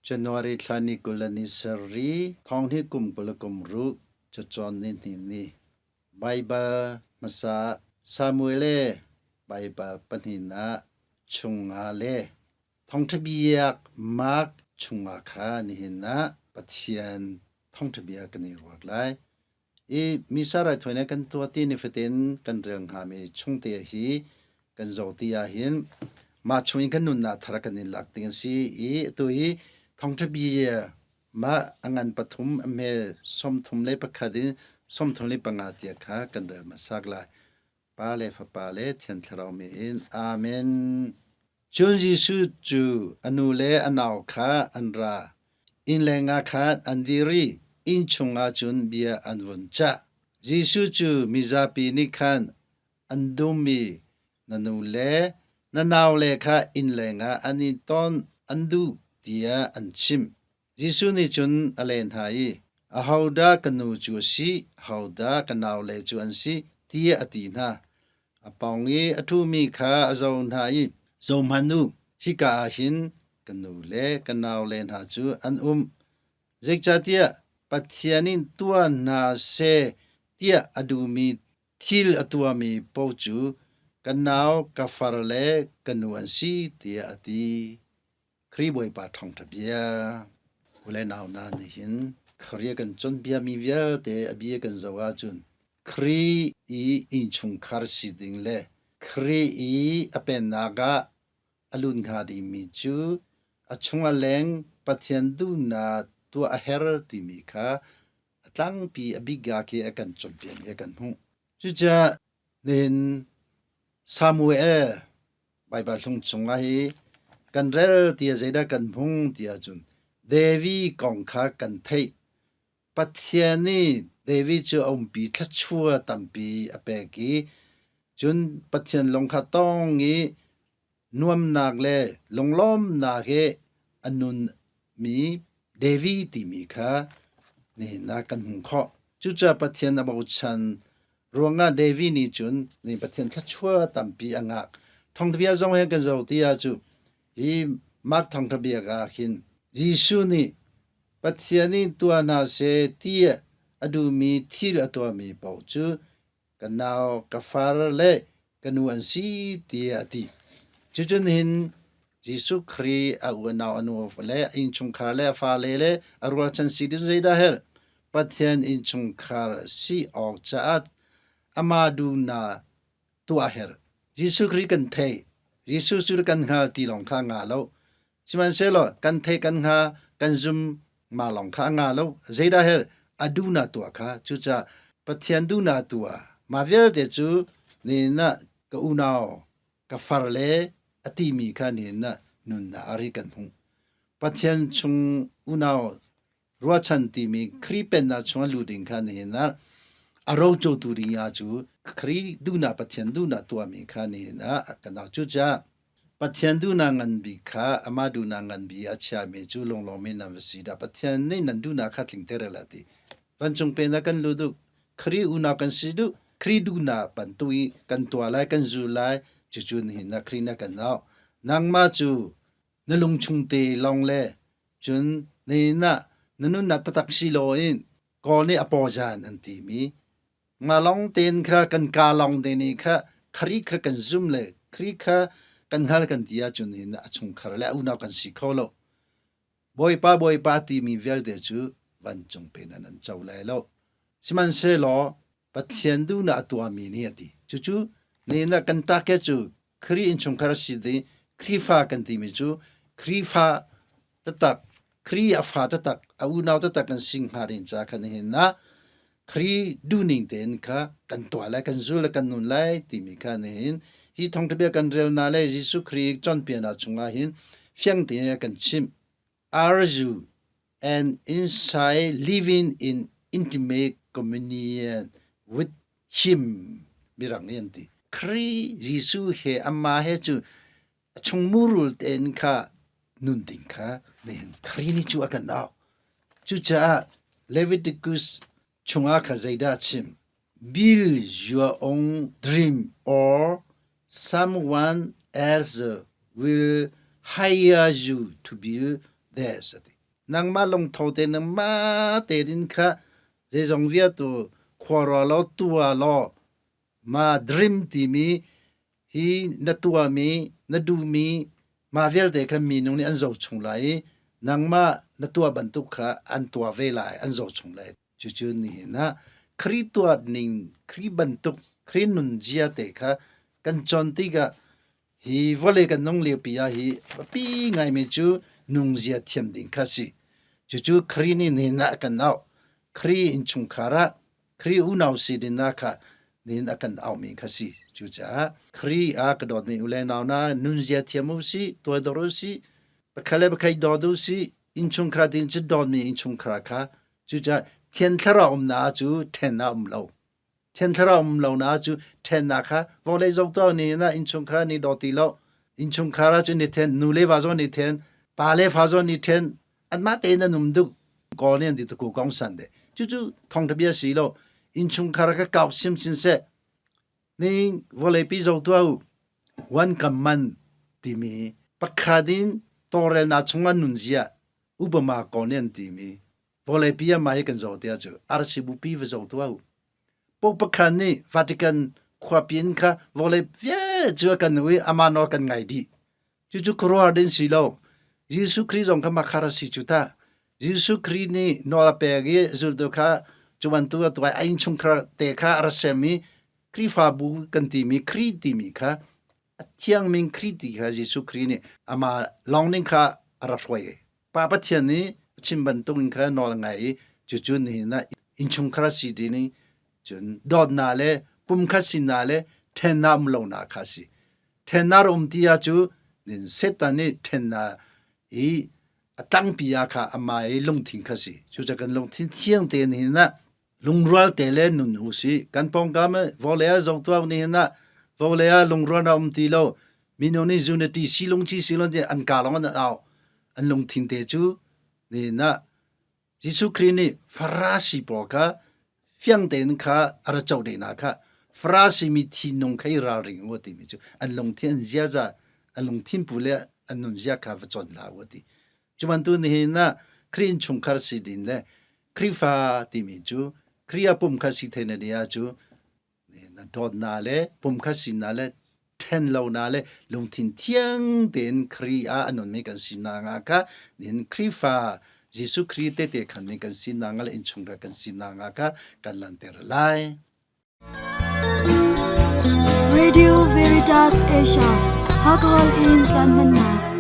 January thla ni 20 le ni sarih thong hi kum 20 le kum ruk cacawn ni hnih ni Baibal hmasa Samuel le Baibal pahnihnak chungah le Thawngṭha biak Mark chungah kha nihin ah Pathian thawngṭha bia kan i ruat lai. I Missa raithawinak kan tuah ti nifatin kan rel hngami chungte hi kan zoh ti ahhin mah chung in kan nunnak thar kan in lak ding a si i atu hi thawngṭha bia mah a ngan pathum a hme 31 in 35 tiang kha kan rel hmasak lai. Pa le Fapa le Thiang Thlarau min in. Amen. Cun Jesuh cu a nu le a nau kha an ra. Innleng ah khan an dir i inn chungah cun bia an vun cah. Jesuh cu mizapi nih khan an dum i na nu le na naule kha innleng ah an i ton an duh tiah an chimh. Jesuh nih cun a len hna i, Ahodah ka nu cu a si, ahodah ka naule cu an si, tiah a ti hna. A pawng i a ṭhumi kha a zoh hna i, Zohhmanh u, hika ah hin ka nu le ka naule hna cu an um. Zeicahtiah Pathian in tuah hna seh tiah a duhmi thil a tuahmi paoh cu ka nau, ka far le ka nu an si, tiah a ti. Khrih Bawipa ṭhawngṭha bia u le nau hna nih hin Khrih a kan cawnpiakmi vialte a bia kan zoh ahcun Khrih i innchungkhar si ding le Khrih i a pennak ah a lut hnga dingmi cu a chung a leng Pathian duhnak tuah a her timi kha a tlangpi a bik khi a kan cawnpiakmi a kan hmuh. Cucaah nihin Samuel Baibal hlung chungah hi kan rel tiah zeidah kan hmung tiah cun Devi kong kha kan theih. Pathian nih David cu a umpi thluachuah tampi a pek i cun Pathian lung kha tong i nuamnak le lunglawmnak he a nunmi David timi kha nihin ah kan hmuh khawh. Cucaah Pathian a bochan ruangah David nih cun ni Pathian thluachuah tampi a ngah. Thawngthabia zong he kan zoh ti ah cu hi Mark thawngthabia ah khin Jesuh nih Pathian nih tuah hna seh tiah a duhmi thil a tuahmi paoh cu ka nau, ka far le ka nu an si tiah a ti. Cucun hin Jesuh Khrih a unau a nu le a innchungkhar le a fale le a rualchan si ding zeidah herh? Pathian innchungkhar si awk caah amah duhnak tuah a herh. Jesuh Khrih kan theih. Jesuh cu kan hngal ti lawng kha nga lo. Sihmanhsehlaw kan theih kan hnga kan zum ma lawng kha a nga lo. Zeidah herh? A duhnak tuah kha. Cucaah Pathian duhnak tuah. Mah vialte cu nihin ah ka unau, ka far le a timi kha nihin ah nunnak ari kan hmuh. Pathian chung unau ruahchan timi Khrih pennak chungah lu ding kha nihin ah a rocotu ding ah cu Khrih duhnak Pathian duhnak tuahmi kha nihin ah kan au. Cucaah Pathian duhnak ngan bik kha amah duhnak ngan bik a chiami cu lunglawm in nan va si dah. Pathian nih nan duhnak kha tlingter la ti. Vancung pennak kan lu duh. Khrih unau kan si duh. Khrih duhnak bantuk i kan tuah lai, kan zul lai. Cucu nihin ah Khrih na kan au. Nangmah cu na lungchung te lawng le cun nihin ah na nunnak taktak si loin Kawl nih a pawjan an timi nga lawng tein kha kan ka lawng te nih kha Khrih kha kan zum le Khrih kha kan hngal kan ti ahcun hin a chungkhar le a unau kan si kho lo. Bawipa Bawipa timi vialte cu vancung pen an an co lai lo. Sihmanhsehlaw Pathian duhnak a tuahmi nih a ti. Cucu nihin ah kan target cu Khrih innchungkhar si ding Khrihfa kan timi cu Khrihfa taktak Khrih a fa taktak a unau taktak kan si hnga ding ca khan nihin ah Khrih duhning tein kha kan tuah lai kan zul lai kan nun lai timi kha nihin hi thawngtha bia kan rel na le Jesuh Khrih cawnpiaknak chungah hin fiang tein a kan chimh. Are you an inside living in intimate communion with him? Mirang nih an ti. Khrih Jesuh he amah he cu a chung murul tein kha nun ding kha nihin Khrih nih cu a kan auh. Cucaah Leviticus chungah kha zeidah a chim? Build your own dream or someone else will hire you to build theirs. A ti. Nangmah lungtho te nangmah tein kha zeizong vialte khuaruah law tuah law ma dream timi hi na tuahmi na duhmi mah vialte kha minung nih an zoh chung lai i nangmah na tuah bantuk kha an tuah ve lai, an zoh chung lai. Cucu nihin ah Khrih tuah ning, Khrih bantuk, Khrih nunzia te kha kan cawn tikah hi vawlei kan nung liopi ah hi biapi ngaimi cu nungzia thiam ding kha si. Cucu Khrih nih nihin ah a kan auh. Khrih innchungkhar ah Khrih unau si ding ah kha nihin a kan auhmi kha si. Cucaah Khrih ah ka dawtmi u le nau hna, nunzia thiam u sih, tuaidor u sih, pakhat le pakhat dawt u sih, innchungkhar din cu dawtmi innchungkhar kha. Cucaah Thian Thlarau umnak cu ṭhen ah um lo. Thian Thlarau um lonak cu ṭhennak kha vawlei zohtu nih na innchungkhar nih daw ti lo. Innchungkhar ah cun ni ṭhen, nu le va zong ni ṭhen, pa le fa zong ni ṭhen, anmah tein an um duk. Kawl nih an ti tuku kong san de. Cucu thawngṭha bia si lo. Innchungkhar ka kau simsin seh. Ning vawleipi zoh tuah u. One kam man timi pakhat in tawlrelnak chungah nunzia upama kawl nih an timi vawleipi ah mah hi kan zoh tiah cu RC bupi va zoh tuah u. Pope pakhat nih Vatican khuapi in kha vawlei vialte cu a kan u i amah nawl kan ngai dih. Cucu khuaruahhar ding si lo. Jesuh Khrih zong kha makhar a si cu ta. Jesuh Khrih nih nawl a pek i zultu kha cu bantuk a tuah i a innchungkhar te kha a ra sem i Khrihfabu kan timi Khrih timi kha a thiangmi Khrih ti kha Jesuh Khrih nih amah lawng ning kha a rak hruai. Pa Pathian nih a chim bantuk in kha nawl a ngai i cucu nihin ah innchungkhar a si ti ning cun dawtnak le pumkhat sinak le ṭhennak um lonak kha a si. Ṭhennak um ti ah cu Satan nih ṭhennak i a tlangpi ah kha amah i lungthin kha si. Cucaah kan lungthin thiang tein hin ah lungrual te le nun u sih. Kan pawngkam vawlei ah zohtuak nihin ah vawlei ah lungrual a um ti lo. Minung nih unity silung chi silung ti an ka lawng an au. An lungthin te cu nihin ah Jesuh Khrih nih Farasi pawl kha fiang tein kha a ra coh dehna kha Farasi mi thinlung kha i ralring u a timi cu an lungthin an ziaza an lungthin pu le an nunzia kha va cawn hlah u a ti. Cu bantuk nihin ah Khrih innchungkhar si ding le Khrihfa timi cu Khrih ah pum kha si thei na nia cu na dawtnak le pumkhat sinak le ṭhen lonak le lungthin thiang tein Khrih ah a nunmi kan sinak ah kha nihin Khrihfa Jesuh Khrih tehte khanmi kan sinak le innchungkhar kan sinak ah kha kan langhter lai. Radio Veritas Asia, Hakahol in caan hmannak.